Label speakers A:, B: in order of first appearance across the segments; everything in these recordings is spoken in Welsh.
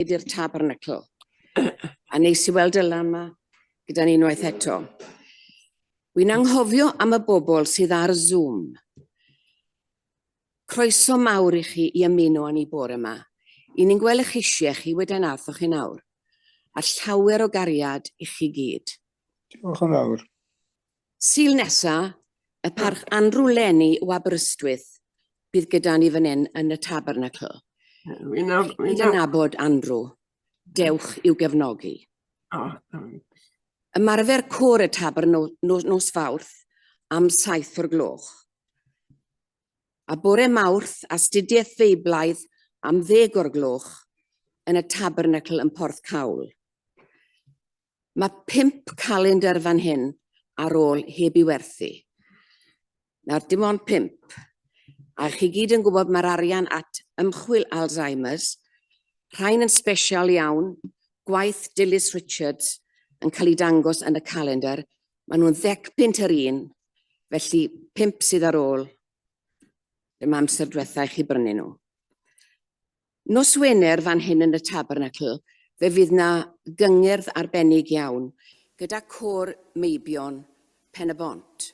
A: i'r Tabernacl. A neis i weld Dylan yma gyda ni unwaith eto. Wi'n anghofio am y bobl sydd ar Zoom. Croeso mawr i chi i ymuno â ni bore yma. I ni'n gweld eich eisiau chi wedyn athoch chi nawr. A llawer o gariad i chi gyd.
B: Diolch yn fawr.
A: Sul nesa, y Parch Andrew Lenny o Aberystwyth bydd gyda ni fan hyn yn y Tabernacl. Chi gyd yn nabod Andrew, dewch i'w gefnogi. Ymarfer côr y Tabern nos Fawrth am 7 o'r gloch. A bore Mawrth, astudiaeth Feiblaidd am ddeg o'r gloch yn y Tabernacl yn Porthcawl. Mae pump calendr fan hyn ar ôl heb i werthu. Nawr, dim ond pump. A chi gyd yn gwybod mae'r arian at ymchwil Alzheimer's, rhain yn sbesial iawn, gwaith Dilys Richards yn cael ei dangos yn y calendr. Maen nhw'n ddecpunt yr un, felly pump sydd ar ôl. Dyma amser diwetha i chi brynu nhw. Nos Wener fan hyn yn y Tabernacl fe fydd 'na gyngerdd arbennig iawn gyda Côr Meibion Pen-y-bont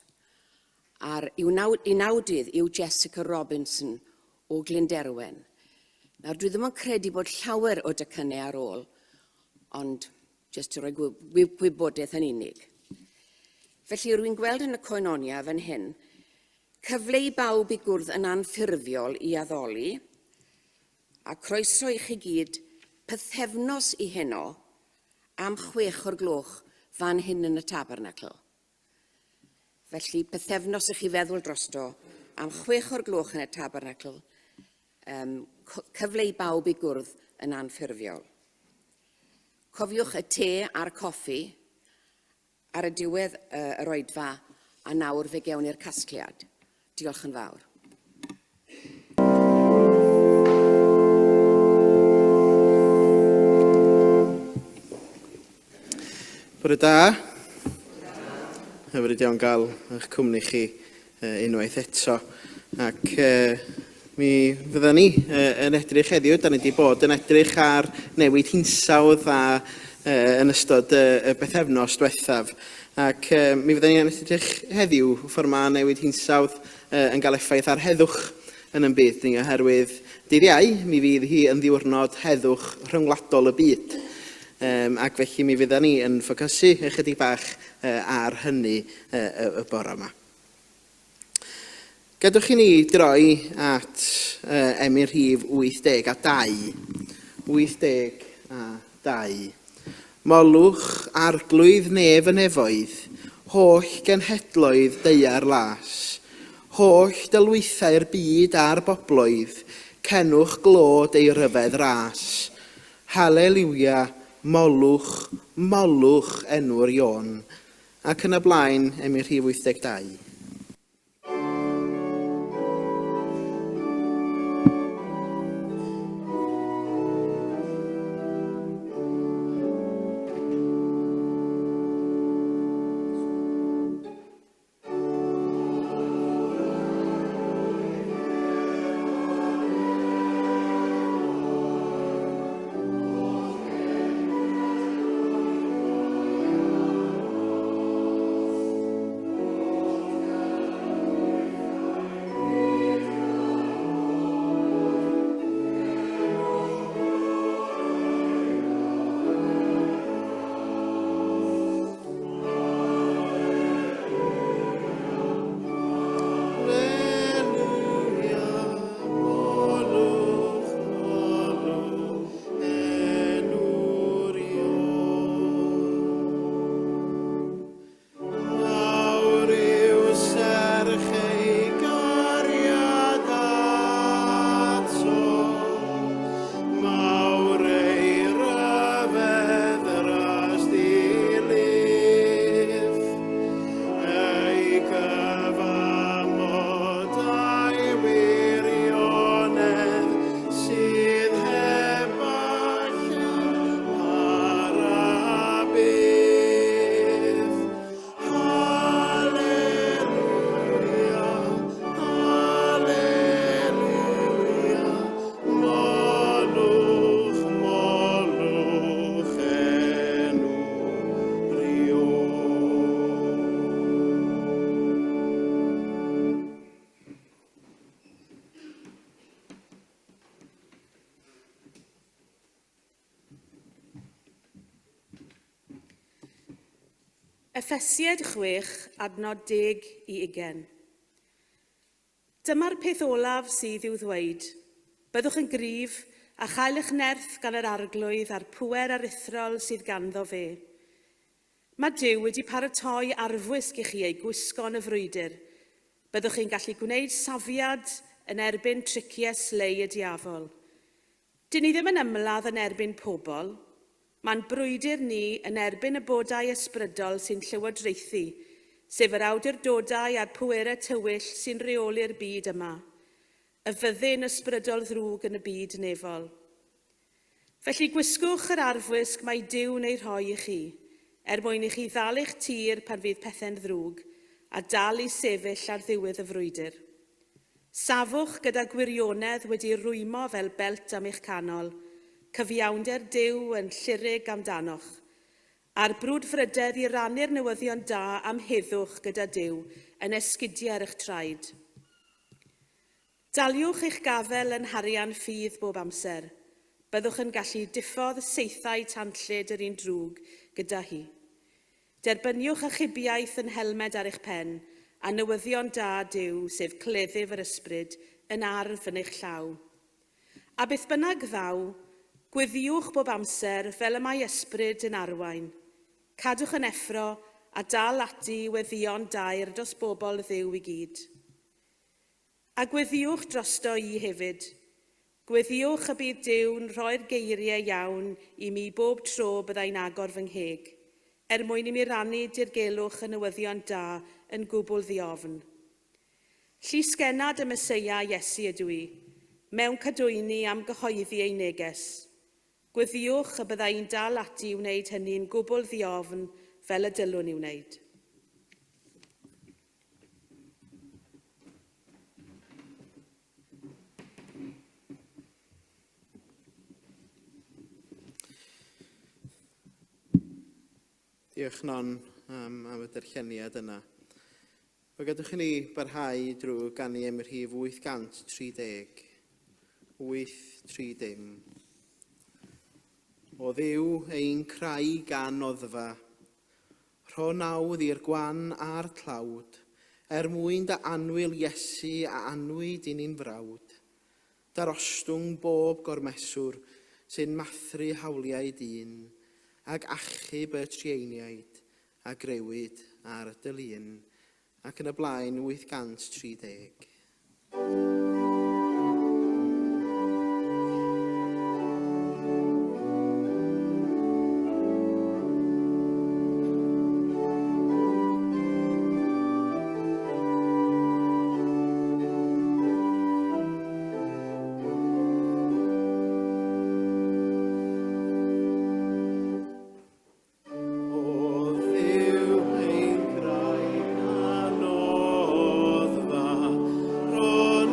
A: a'r unawdydd yw Jessica Robinson o Glunderwen. Nawr dwi ddim yn credu bod llawer o docynnau ar ôl ond jyst i roi gwybodaeth yn unig. Felly rwy'n gweld yn y Koinonia fan hyn Cyfle i bawb i gwrdd yn anffurfiol i addoli, a croeso i chi gyd pythefnos i heno am chwech o'r gloch fan hyn yn y Tabernacl. Felly, pythefnos i chi feddwl drosto am chwech o'r gloch yn y Tabernacl, um, cyfle i bawb i gwrdd yn anffurfiol. Cofiwch y te a'r coffi, Ar y diwedd yr oedfa, a nawr fe gewn ni'r casgliad. Diolch yn fawr.
C: Bore da. Hyfryd iawn gael eich cwmni chi unwaith eto. Ac mi fydda ni yn edrych heddiw, da ni wedi bod yn edrych ar newid hinsawdd a yn ystod y bythefnos diwethaf. Ac mi fydda ni'n edrych heddiw ffordd mae newid hinsawdd yn cael effaith ar heddwch yn yn byd ni, oherwydd dydd Iau mi fydd hi yn ddiwrnod heddwch rhyngwladol y byd. Um, ac felly mi fydda ni yn ffocysu ychydig bach ar hynny y bore yma. Gadwch i ni droi at emyn rhif 82. 82. Molwch arglwydd nef y nefoedd, holl genhedloedd daear las, holl dylwythau'r byd a'r bobloedd, cenwch glod ei ryfedd ras. Haleliwia, molwch, molwch enw'r Ion. Ac yn y blaen, emyn rhif 82.
B: Effesiaid 6, adnod 10 i 20. Dyma'r peth olaf sydd i'w ddweud. Byddwch yn gryf a chael eich nerth gan yr Arglwydd a'r pŵer aruthrol sydd ganddo fe. Mae Duw wedi paratoi arfwisg i chi ei gwisgo yn y frwydr. Byddwch chi'n gallu gwneud safiad yn erbyn triciau slei y diafol. Dyn ni ddim yn ymladd yn erbyn pobl. Mae'n brwydr ni yn erbyn y bodau ysbrydol sy'n llywodraethu, sef yr awdurdodau a'r pwerau tywyll sy'n rheoli'r byd yma, y fyddin ysbrydol ddrwg yn y byd nefol. Felly gwisgwch yr arfwisg mae Duw'n ei rhoi i chi, er mwyn i chi ddal eich tir pan fydd pethau'n ddrwg, a dal i sefyll ar ddiwedd y frwydr. Safwch gyda gwirionedd wedi rwymo fel belt am eich canol, cyfiawnder Duw yn llurig amdanoch, a'r brwdfrydedd i rannu'r newyddion da am heddwch gyda Duw yn esgidiau ar eich traed. Daliwch eich gafael yn harian ffydd bob amser. Byddwch yn gallu diffodd saethau tanllyd yr un drwg gyda hi. Derbyniwch achubiaeth yn helmed ar eich pen, a newyddion da Duw, sef cleddyf yr ysbryd, yn arf yn eich llaw. A beth bynnag ddaw, gweddïwch bob amser fel y mae ysbryd yn arwain. Cadwch yn effro a dal ati i weddïo'n daer dros bobl Dduw i gyd. A gweddïwch drosto i hefyd. Gweddïwch y bydd Duw'n rhoi'r geiriau iawn i mi bob tro byddai'n agor fy ngheg, er mwyn i mi rannu dirgelwch y newyddion da yn gwbl ddiofn. Llysgennad y Meseia Iesu ydw i, mewn cadwyni am gyhoeddi ei neges. Gweddïwch y bydda i'n dal ati i wneud hynny'n gwbl ddiofn fel y dylwn i wneud.
C: Diolch Non am y darlleniad yna. Fe gadwch i ni barhau drwy ganu am y rhif 830. 830. O Dduw ein craig a noddfa, Rho nawdd i'r gwan a'r tlawd, er mwyn dy annwyl Iesu a anwyd i ni'n frawd. Darostwng bob gormeswr sy'n mathru hawliau dyn, ag achub y trueiniaid a grëwyd ar dy lun, ac yn y blaen 830. O Dduw ein craig a noddfa, rho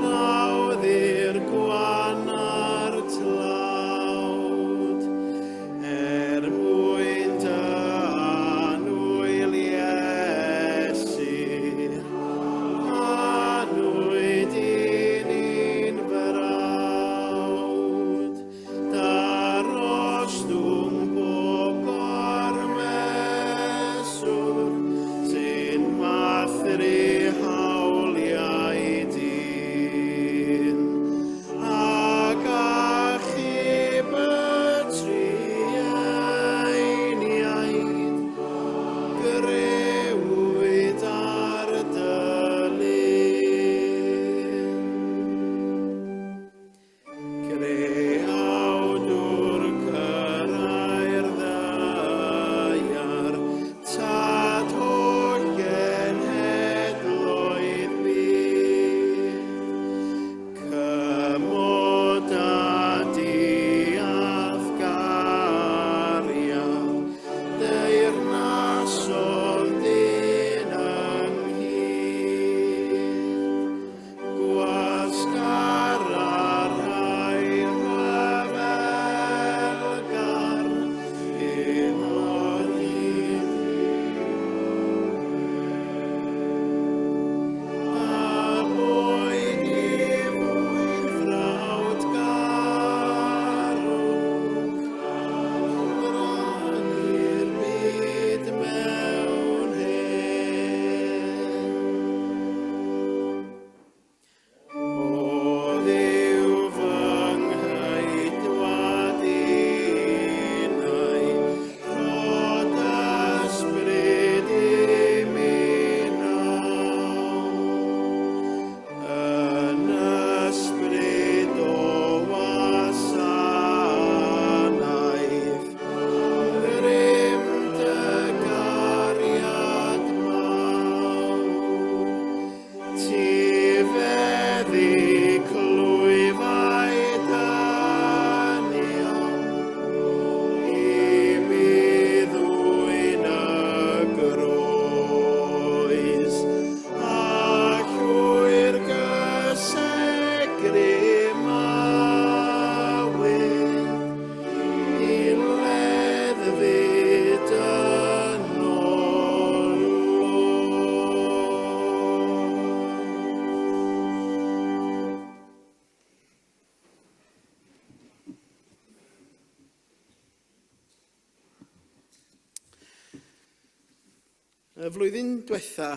C: Y flwyddyn diwetha,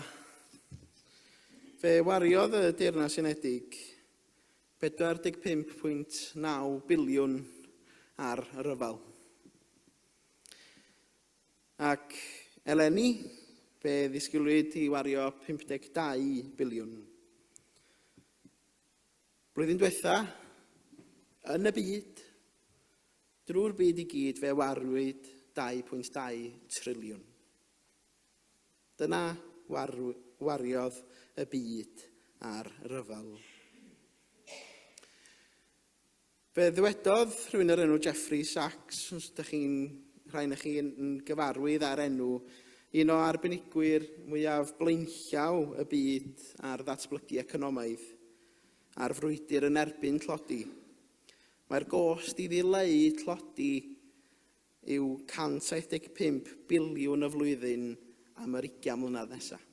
C: fe wariodd y Deyrnas Unedig 45.9 biliwn ar ryfel. Ac eleni, fe ddisgwylwyd i wario 52 biliwn. Blwyddyn diwetha, yn y byd, drwy'r byd i gyd, fe warwyd 2.2 triliwn. Dyna wariodd y byd ar ryfel. Fe ddywedodd rhywun o'r enw Jeffrey Sachs, os ydych chi'n rhai na chi yn gyfarwydd â'r enw, un o arbenigwyr mwyaf blaenllaw y byd ar ddatblygu economaidd a'r frwydr yn erbyn tlodi. Mae'r gost i ddileu tlodi yw 175 biliwn y flwyddyn am yr 20 mlynedd nesaf.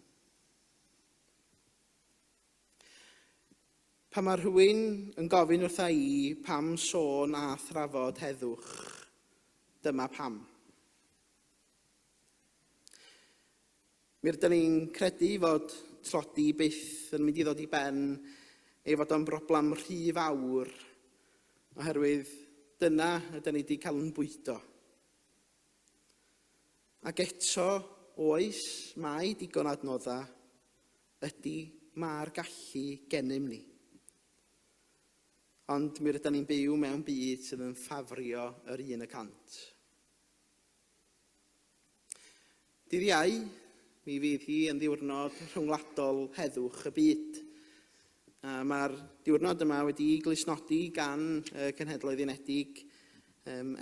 C: Pan mae rhywun yn gofyn wrtha i pam sôn a thrafod heddwch, dyma pam. Mi rydyn ni'n credu fod tlodi byth yn mynd i ddod i ben, ei fod o'n broblem rhy fawr, oherwydd dyna ydyn ni wedi cael yn bwydo. Ac eto, oes, mae digon adnoddau, ydy mae'r gallu gennym ni. Ond mi rydyn ni'n byw mewn byd sydd yn ffafrio yr 1%. Dydd Iau, mi fydd hi yn ddiwrnod rhyngwladol heddwch y byd. A mae'r diwrnod yma wedi'i glustnodi gan y Cenhedloedd Unedig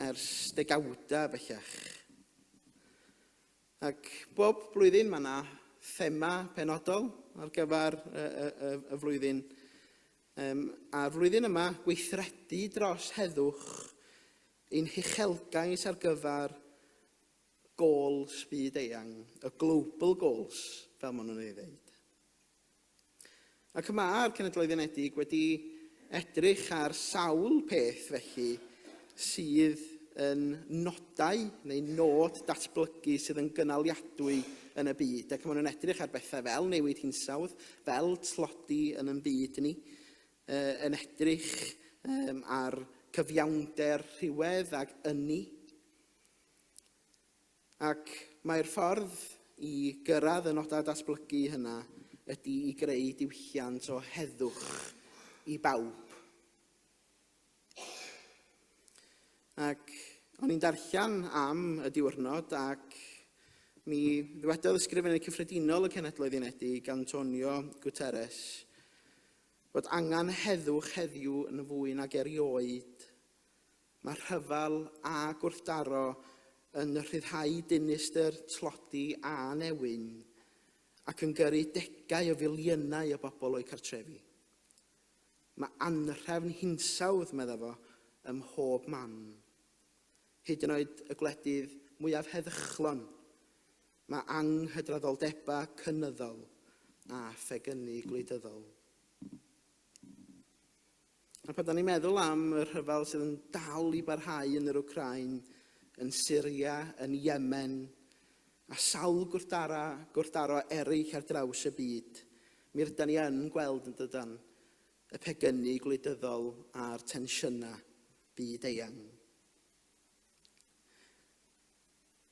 C: ers degawdau bellach. Ac bob blwyddyn mae yna thema penodol ar gyfer y, y, y, y flwyddyn. A'r flwyddyn yma, gweithredu dros heddwch, ein huchelgais ar gyfer goals byd eang, y global goals, fel maen nhw'n ei ddeud. Ac mae'r Cenhedloedd Unedig wedi edrych ar sawl peth felly sydd yn nodau neu nod datblygu sydd yn gynaliadwy yn y byd. Ac maen nhw'n edrych ar bethau fel newid hinsawdd, fel tlodi yn ein byd ni, yn edrych ar cyfiawnder rhywedd ac ynni. Ac mae'r ffordd i gyrraedd y nodau datblygu hynna ydy i greu diwylliant o heddwch i bawb. Ac o'n i'n darllen am y diwrnod ac mi ddywedodd Ysgrifennydd Cyffredinol y Cenhedloedd Unedig, Antonio Guterres, fod angen heddwch heddiw yn fwy nag erioed. Mae rhyfel a gwrthdaro yn rhyddhau dinistr, tlodi a newyn, ac yn gyrru degau o filiynau o bobl o'u cartrefi. Mae anhrefn hinsawdd, medda fo, ym mhob man. Hyd yn oed y gwledydd mwyaf heddychlon, mae anghydraddoldebau cynyddol a phegynnu gwleidyddol. A pan da ni'n meddwl am y rhyfel sydd yn dal i barhau yn yr Wcráin, yn Syria, yn Yemen, a sawl gwrthdaro, gwrthdaro eraill ar draws y byd, mi rydan ni yn gweld yn dydan y pegynnu gwleidyddol a'r tensiynau byd eang.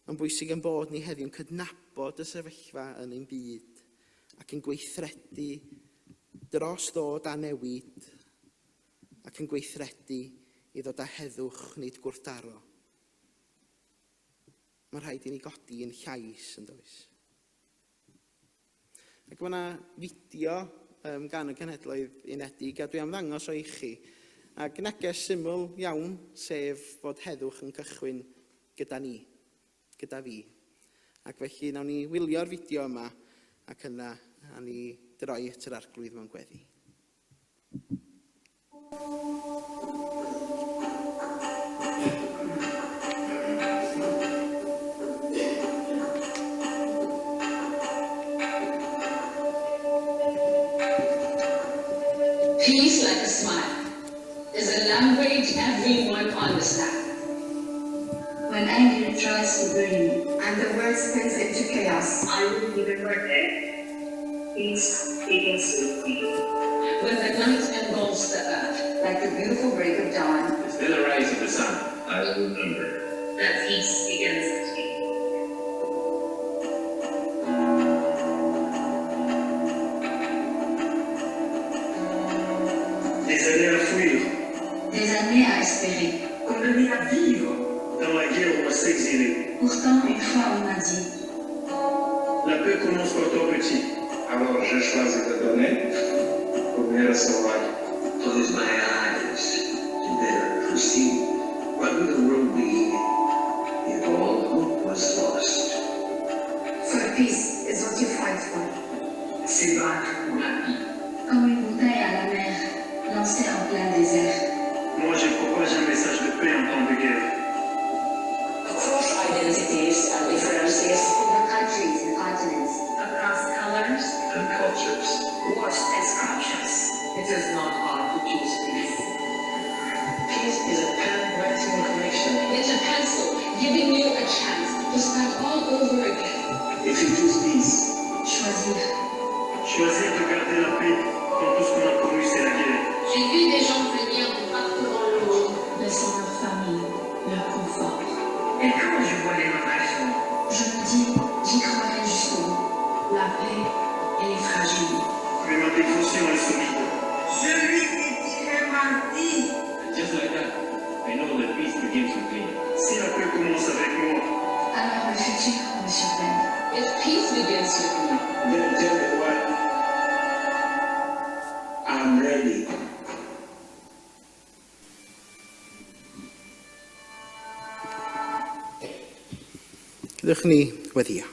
C: Mae'n bwysig ein bod ni heddiw'n cydnabod y sefyllfa yn ein byd ac yn gweithredu dros ddod â newid ac yn gweithredu i ddod â heddwch nid gwrthdaro. Mae'n rhaid i ni godi ein llais yn does. Ac mae yna fideo gan y Cenhedloedd Unedig a dwi am ddangos o i chi. Ac neges syml iawn, sef fod heddwch yn cychwyn gyda ni, gyda fi. Ac felly nawn ni wylio'r fideo yma ac yna a ni droi at yr Arglwydd mewn gweddi.
D: Peace like a smile is a language everyone understands. When anger tries to burn me
E: and the world spins into chaos,
F: I will remember that peace begins with me.
G: When the night engulfs the earth,
E: like the beautiful break of dawn,
H: It's still the rise of the sun. I will remember
F: that peace begins with me.
I: Des années à fuir.
D: Des années à espérer.
I: Condamné à vivre. Dans la guerre ou à s'exiler.
D: Pourtant, une fois on m'a dit:
I: La paix commence par toi, petit.
J: Alors je choisis de donner pour mieux recevoir.
K: Close my eyes to better perceive. What would the world be if all hope was lost?
E: For peace is what you fight for.
F: Se battre pour la vie.
D: Comme une bouteille à la mer, lancée en plein désert.
I: Moi, je propage un message de paix en temps de guerre.
G: Across identities and differences.
E: Over countries and continents.
F: Across colors
H: and cultures.
F: Washed as conscious.
G: It is not hard to choose peace.
L: Peace is a pen writing a connection.
G: It's a pencil giving you a chance to start all over again.
J: If you choose peace.
D: Choisir.
I: Choisir de garder la paix quand tout ce qu'on a connu, c'est la guerre.
G: J'ai vu des gens venir de partout dans le monde,
D: laissant leur famille, leur confort.
F: Et quand je vois les nations,
D: je me dis, j'y croirai jusqu'au bout. La paix, elle est fragile.
I: Mais ma dévotion est solide.
M: Celui qui dirait menti.
H: Just like that, I know that peace begins with me.
I: Si la paix commence avec moi,
D: alors le futur me surprend.
G: If peace begins with me,
J: then tell me what. I'm ready.
C: Gadewch ni weddio.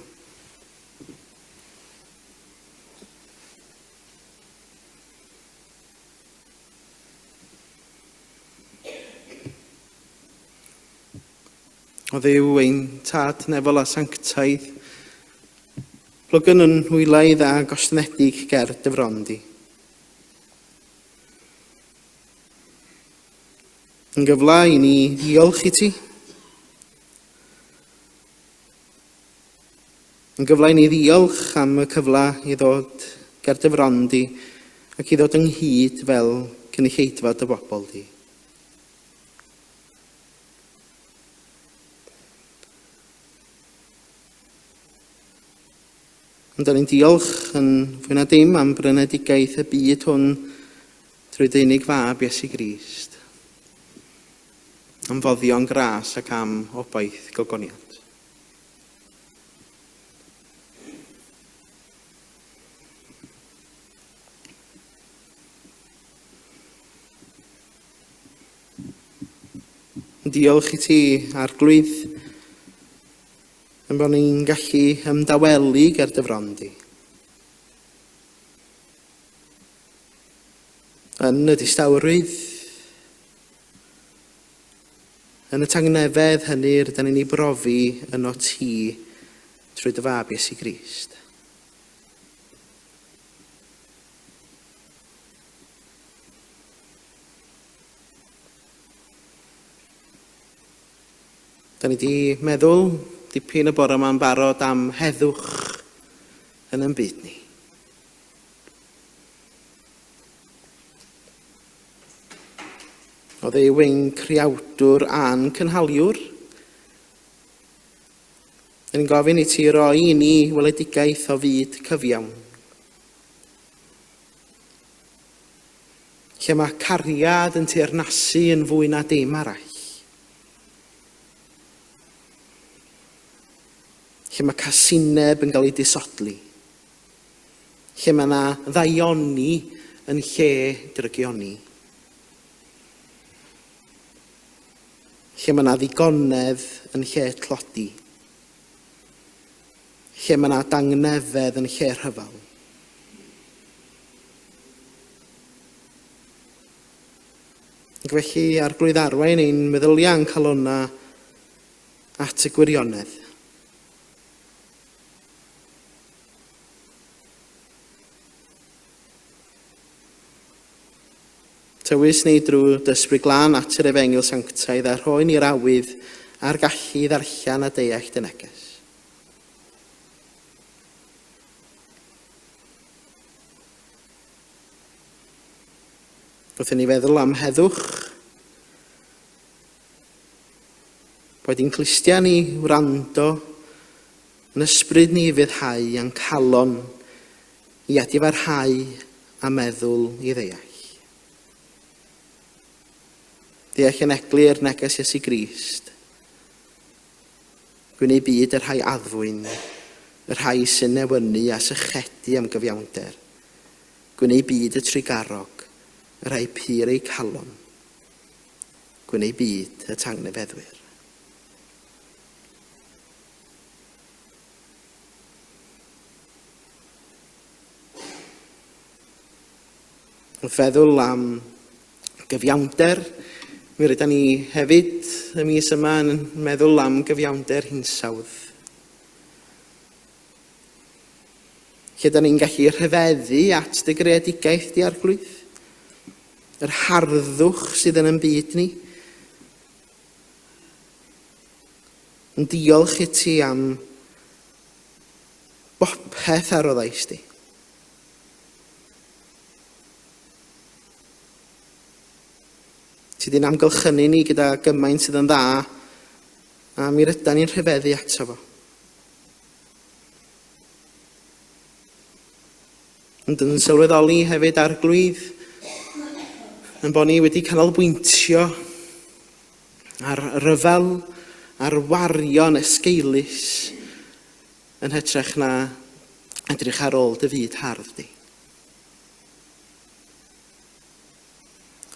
C: O Dduw ein tad nefol a sanctaidd, plygwn yn hwylaidd a gostyngedig ger dy fron di. Yn gyfle i ni ddiolch i ti. Yn gyfle i ni ddiolch am y cyfle i ddod ger dy fron di ac i ddod ynghyd fel cynulleidfa dy bobl di. Ond da ni'n diolch yn fwy na dim am brynedigaeth y byd hwn drwy dy unig fab Iesu Grist. Am foddion gras ac am obaith gogoniant. Diolch i ti, Arglwydd, yn bod ni'n gallu ymdawelu ger dy fron di. Yn y distawrwydd, yn y tangnefedd hynny rydyn ni'n ei brofi yno ti trwy dy fab Iesu Grist. Da ni wedi meddwl dipyn y bore yma'n barod am heddwch yn ein byd ni. O Dduw ein creawdwr a'n cynhaliwr, da ni'n gofyn i ti roi i ni weledigaeth o fyd cyfiawn. Lle mae cariad yn teyrnasu yn fwy na dim arall. Lle mae casineb yn cael ei disodli. Lle mae yna ddaioni yn lle drygioni. Lle mae yna ddigonedd yn lle tlodi. Lle mae yna dangnefedd yn lle rhyfel. Ac felly, Arglwydd, arwain ein meddyliau a'n calonnau at y gwirionedd. Tywys ni drwy dy Ysbryd Glân at yr Efengyl Sanctaidd a rhoi ni'r awydd a'r gallu i ddarllen a deall dy neges. Wrth i ni feddwl am heddwch, boed i'n clustiau ni wrando yn ysbryd ni fyddhau a'n calon i edifarhau a meddwl i ddeall. Deall yn eglur neges Iesu Grist. Gwneud byd y rhai addfwyn, y rhai sy'n newynu a sychedu am gyfiawnder. Gwneud byd y trugarog, y rhai pur eu calon. Gwneud byd y tangnefeddwyr. Wrth feddwl am gyfiawnder, mi rydan ni hefyd y mis yma yn meddwl am gyfiawnder hinsawdd. Lle da ni'n gallu rhyfeddu at dy greadigaeth di arglwydd, yr harddwch sydd yn yn byd ni, yn diolch i ti am bopeth a roddais di. Ti di'n amgylchynu ni gyda gymaint sydd yn dda, a mi rydan ni'n rhyfeddu ato fo. Ond yn sylweddoli hefyd arglwydd, yn bod ni wedi canolbwyntio ar ryfel, ar wario'n esgeulus, yn hytrach na edrych ar ôl dy fyd hardd di.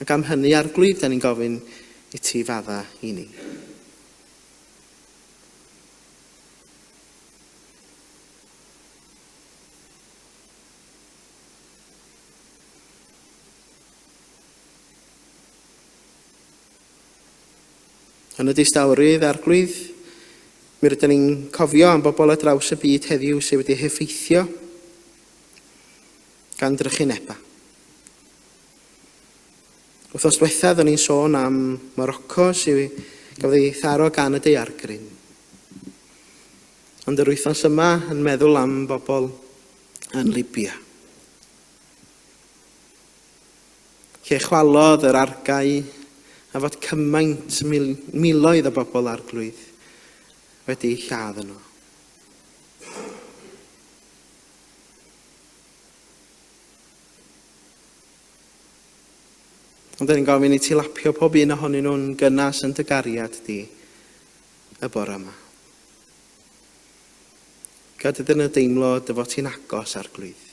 C: Ac am hynny, Arglwydd, da ni'n gofyn i ti fadda i ni. Yn y distawrwydd, Arglwydd, mi rydyn ni'n cofio am bobl ar draws y byd heddiw sydd wedi heffeithio gan drychinebau. Wythnos diwethaf, o'n i'n sôn am Morocco sydd gafodd ei tharo gan y daeargryn. Ond yr wythnos yma yn meddwl am bobl yn Libya. Lle chwalodd yr argae a fod cymaint mil, miloedd o bobl arglwydd wedi lladd yno. Ond dyn ni'n gofyn i ti lapio pob un ohonyn nhw'n gynnas yn dy gariad di y bore yma. Gad iddyn nhw deimlo dy fod ti'n agos, Arglwydd.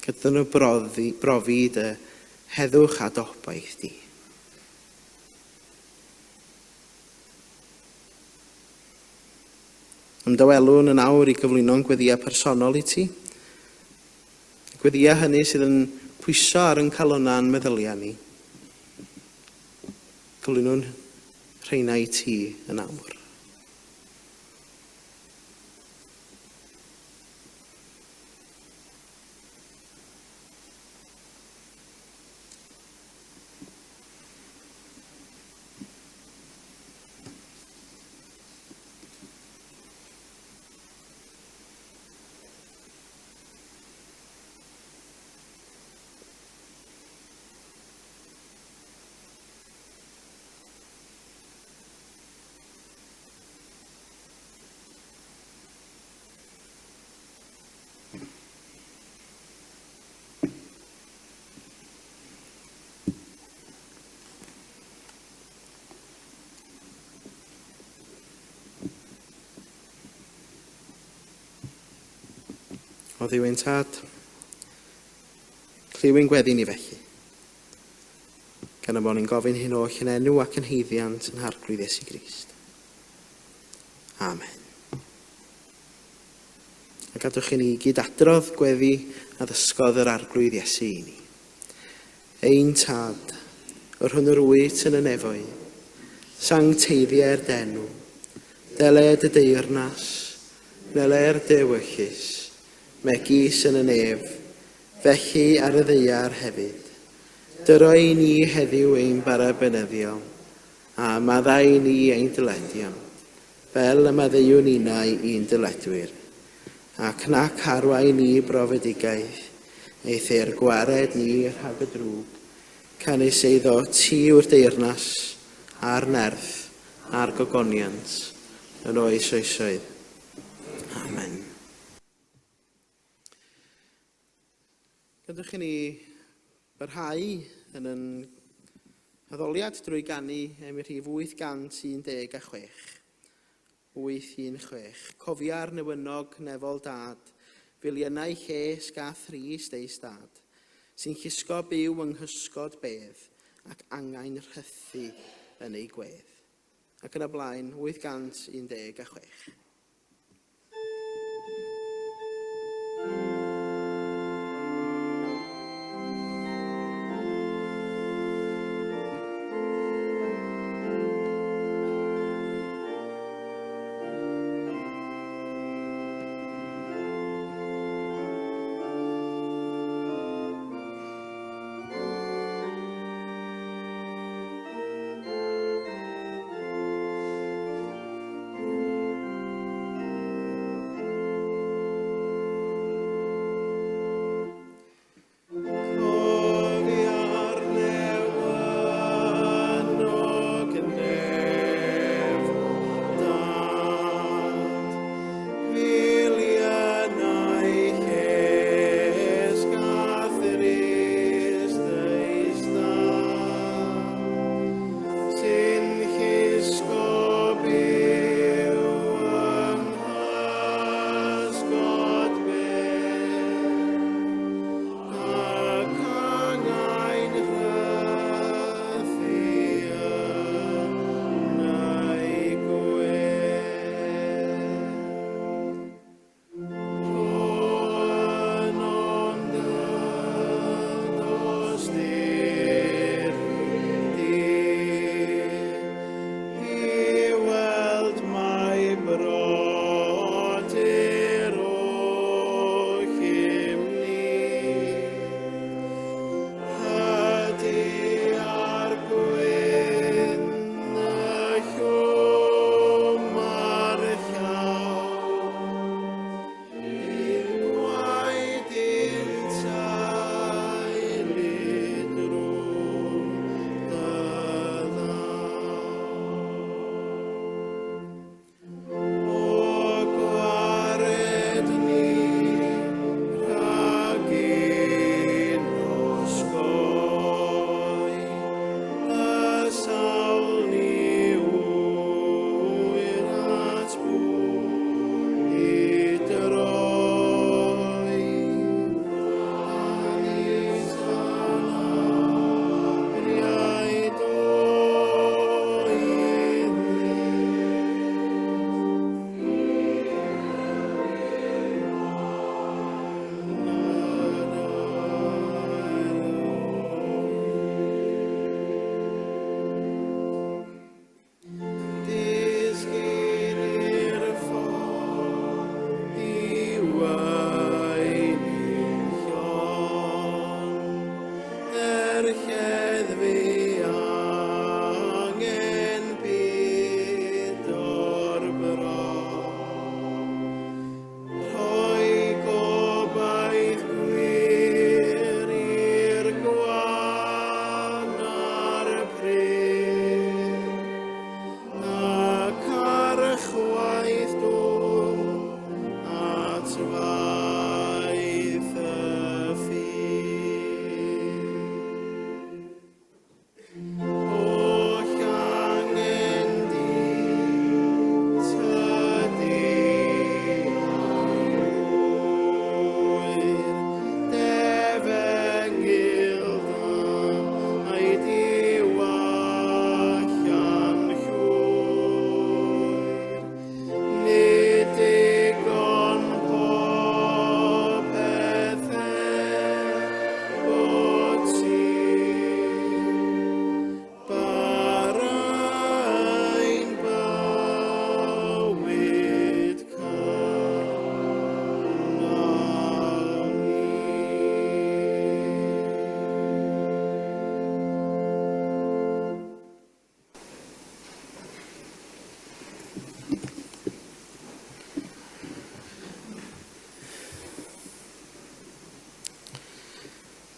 C: Gad iddyn nhw brofi, brofi dy heddwch a dy obaith di. Ymdawelwn yn awr i gyflwyno'n gweddïau personol i ti. Y gweddïau hynny sydd yn pwyso ar yn calonnau a'n meddyliau ni. Cyflwynwn rheina i ti yn awr. O Dduw ein Tad, clyw ein gweddi ni felly. Gan y bod ni'n gofyn hyn oll yn enw ac yn haeddiant yn Harglwydd Iesu Grist. Amen. A gadwch i ni gyd adrodd gweddi a ddysgodd yr Arglwydd Iesu i ni. Ein Tad, yr hwn yr wyt yn y nefoedd, sancteiddier d'enw, deled y deyrnas, wneler dy ewyllys, megis yn y nef, felly ar y ddaear hefyd. Dyro i ni heddiw ein bara beunyddiol, A maddau ni ein dyledion, fel y maddeuwn ninnau i'n dyledwyr. Ac nac arwain ni brofedigaeth, eithr gwared ni rhag y drwg, canys eiddo ti yw'r deyrnas, a'r nerth, a'r gogoniant, yn oes oesoedd. Amen. Gadwch i ni barhau yn yn addoliad drwy ganu emyn rhif 816. 816. Cofia'r newynog nefol dad, filiynau llesg a thrist ei stad, sy'n llusgo byw yng nghysgod bedd ac angau'n rhythu yn ei gwedd. Ac yn y blaen, 816.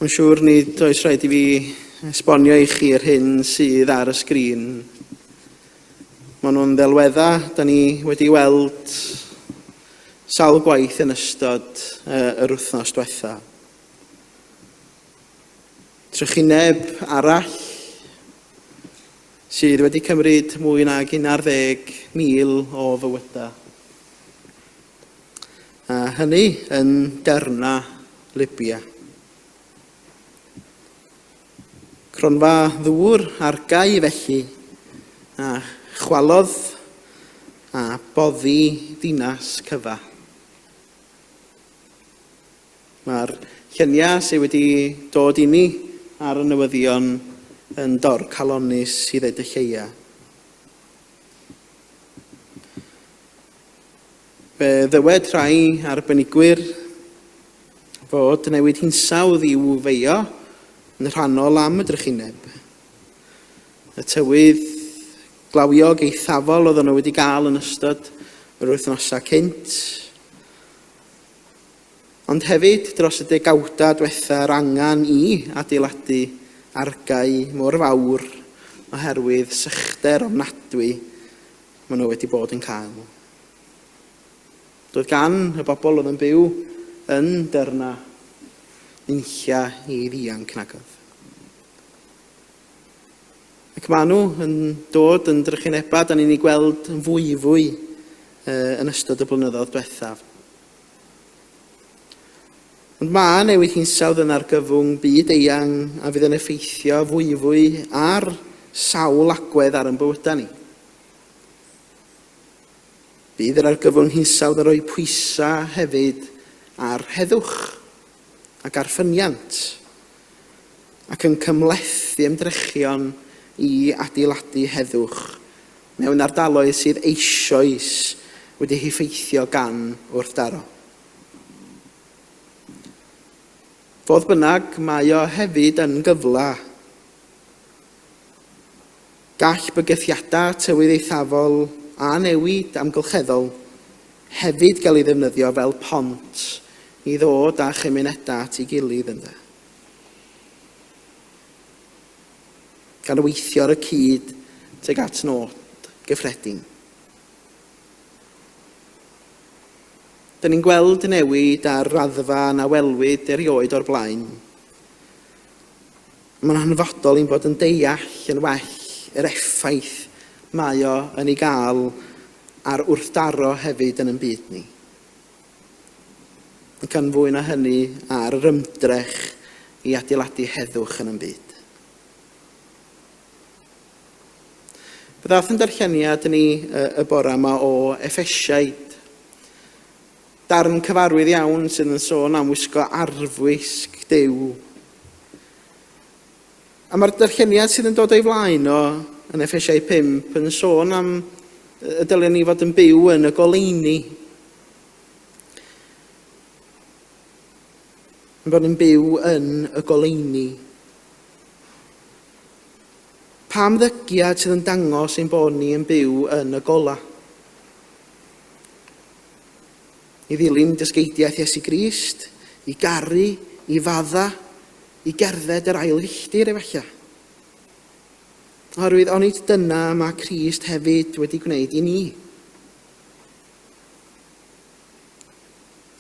C: Mae'n siŵr nid oes rhaid i fi esbonio i chi'r hyn sydd ar y sgrin. Maen nhw'n ddelweddau da ni wedi weld sawl gwaith yn ystod yr wythnos diwetha. Trychineb arall sydd wedi cymryd mwy nag 11,000 o fywydau. A hynny yn Derna, Libya. Cronfa ddŵr argau felly, a chwalodd a boddi dinas cyfa. Mae'r lluniau sydd wedi dod i ni ar y newyddion yn dorcalonnus i ddeud y lleia. Fe ddywed rhai arbenigwyr fod newid hinsawdd i'w feio yn rhannol am y drychineb. Y tywydd glawiog eithafol oedden nhw wedi gael yn ystod yr wythnosau cynt, ond hefyd dros y degawdau diwetha yr angen i adeiladu argae mor fawr oherwydd sychder ofnadwy maen nhw wedi bod yn cael. Doedd gan y bobl oedd yn byw yn Derna unlla i ddianc nagoedd. Ac maen nhw yn dod yn drychinebau da ni'n ei gweld yn fwyfwy yn ystod y blynyddoedd diwethaf. Ond mae newid hinsawdd yn argyfwng byd eang a fydd yn effeithio fwyfwy ar sawl agwedd ar ein bywydau ni. Bydd yr argyfwng hinsawdd yn rhoi pwysau hefyd ar heddwch ac ar ffyniant, ac yn cymhlethu ymdrechion i adeiladu heddwch mewn ardaloedd sydd eisoes wedi heffeithio gan wrthdaro. Fodd bynnag, mae o hefyd yn gyfle. Gall bygythiadau tywydd eithafol a newid amgylcheddol hefyd gael ei ddefnyddio fel pont i ddod â chymunedau at ei gilydd ynde. Gan weithio ar y cyd tuag at nod gyffredin. Dyn ni'n gweld newid ar raddfa na welwyd erioed o'r blaen. Mae'n hanfodol ein bod yn deall yn well yr effaith mae o yn ei gael ar wrthdaro hefyd yn ein byd ni. Ac yn fwy na hynny, ar yr ymdrech i adeiladu heddwch yn ein byd. Fe ddaeth yn darlleniad ni y bore yma o Effesiaid. Darn cyfarwydd iawn sydd yn sôn am wisgo arfwisg Duw. A mae'r darlleniad sydd yn dod o'i flaen o yn Effesiaid 5 yn sôn am y dylen ni fod yn byw yn y goleuni. Yn bod yn byw yn y goleuni. Pa ymddygiad sydd yn dangos ein bod ni yn byw yn y golau? I ddilyn dysgeidiaeth Iesu Grist, i garu, i fadda, i gerdded yr ail filltir efallai. Oherwydd onid dyna mae Crist hefyd wedi gwneud i ni.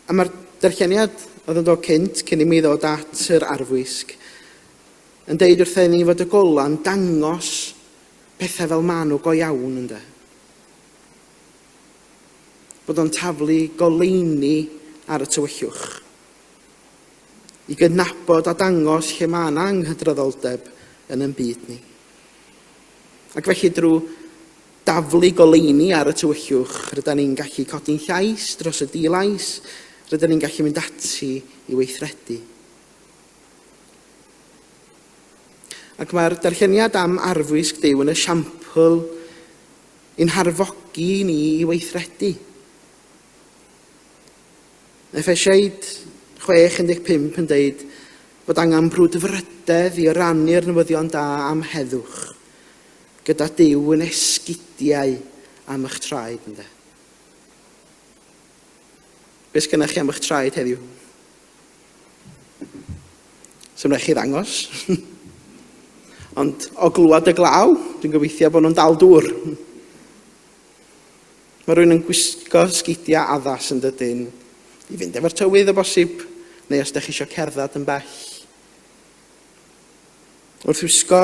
C: A mae'r darlleniad oedd yn dod cynt, cyn i mi ddod at yr arfwisg, yn deud wrtha ni fod y gola'n dangos pethau fel maen nhw go iawn, ynde. Bod o'n taflu goleuni ar y tywyllwch. I gydnabod a dangos lle mae yna anghydraddoldeb yn ein byd ni. Ac felly drwy daflu goleuni ar y tywyllwch, rydyn ni'n gallu codi'n llais dros y di-lais, rydyn ni'n gallu mynd ati i weithredu. Ac mae'r darlleniad am arfwisg Duw yn esiampl i'n harfogi ni i weithredu. Effesiaid 6:15 yn deud bod angen brwdfrydedd i rannu'r newyddion da am heddwch gyda Duw yn esgidiau am eich traed, ynde. Be sgynnoch chi am eich traed heddiw? Sa'm rhaid chi ddangos. Ond o glwad y glaw, dwi'n gobeithio bod nhw'n dal dŵr. Mae rhywun yn gwisgo sgidiau addas yn dydyn i fynd efo'r tywydd o bosib, neu os ydych chi eisiau cerdded yn bell. Wrth wisgo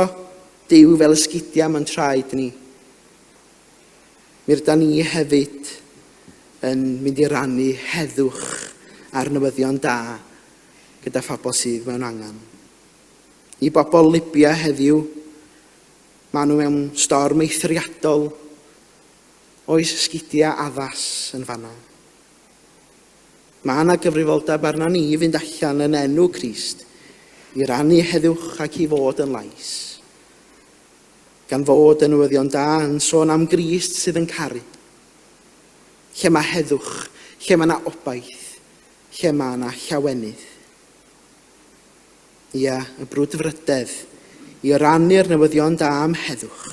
C: Duw fel y sgidiau mae'n traed ni, mi rydan ni hefyd yn mynd i rannu heddwch a'r newyddion da gyda phobl sydd mewn angen. I bobl Libya heddiw, maen nhw mewn storm eithriadol. Oes sgidiau addas yn fanna? Mae yna gyfrifoldeb arna ni i fynd allan yn enw Crist, i rannu heddwch ac i fod yn lais. Gan fod y newyddion da yn sôn am Grist sydd yn caru. Lle mae heddwch, lle mae yna obaith, lle mae yna llawenydd. Ia, y brwdfrydedd i rannu'r newyddion da am heddwch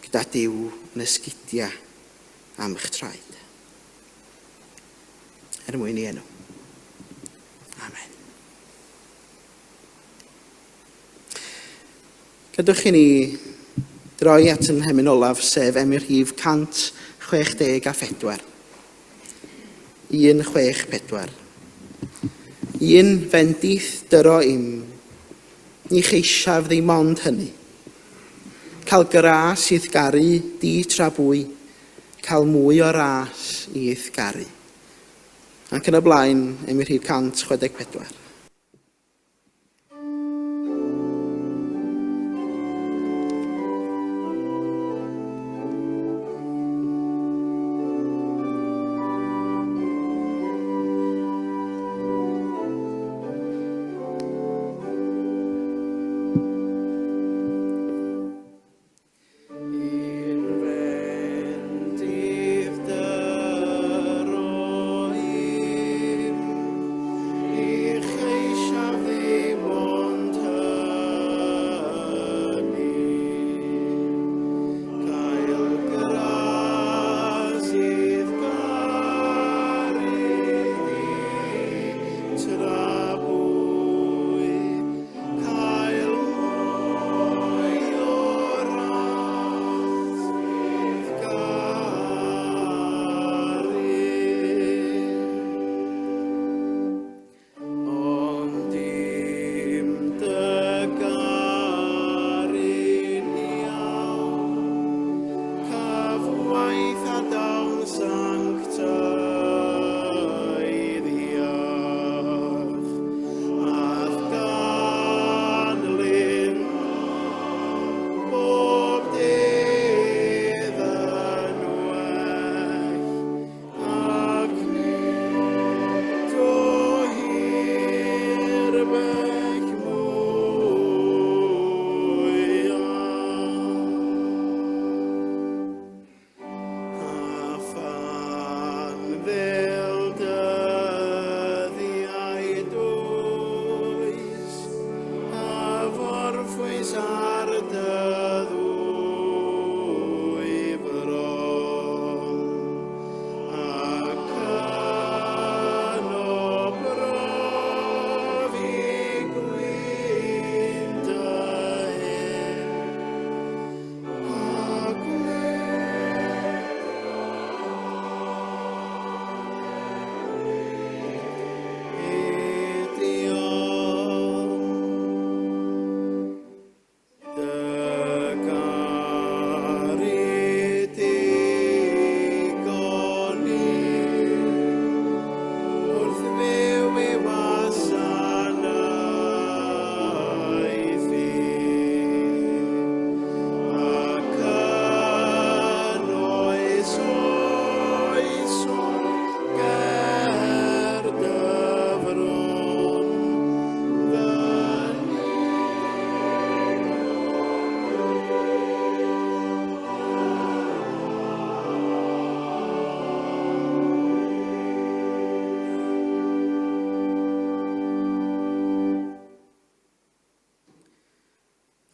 C: gyda Duw yn esgidiau am eich traed. Er mwyn ei enw. Amen. Gadwch i ni droi at yn hemyn olaf, sef emyn rhif 164. 164. Un fendith dyro im, ni cheisiaf ddim ond hynny. Cael gras i'th garu di tra bwy, cael mwy o ras i'th garu. Ac yn y blaen, emyn rhif 164.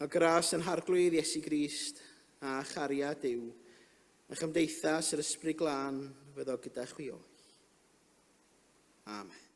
C: A gras yn Harglwydd Iesu Grist a chariad Duw, a chymdeithas yr Ysbryd Glân fyddo gyda chwi oll. Amen.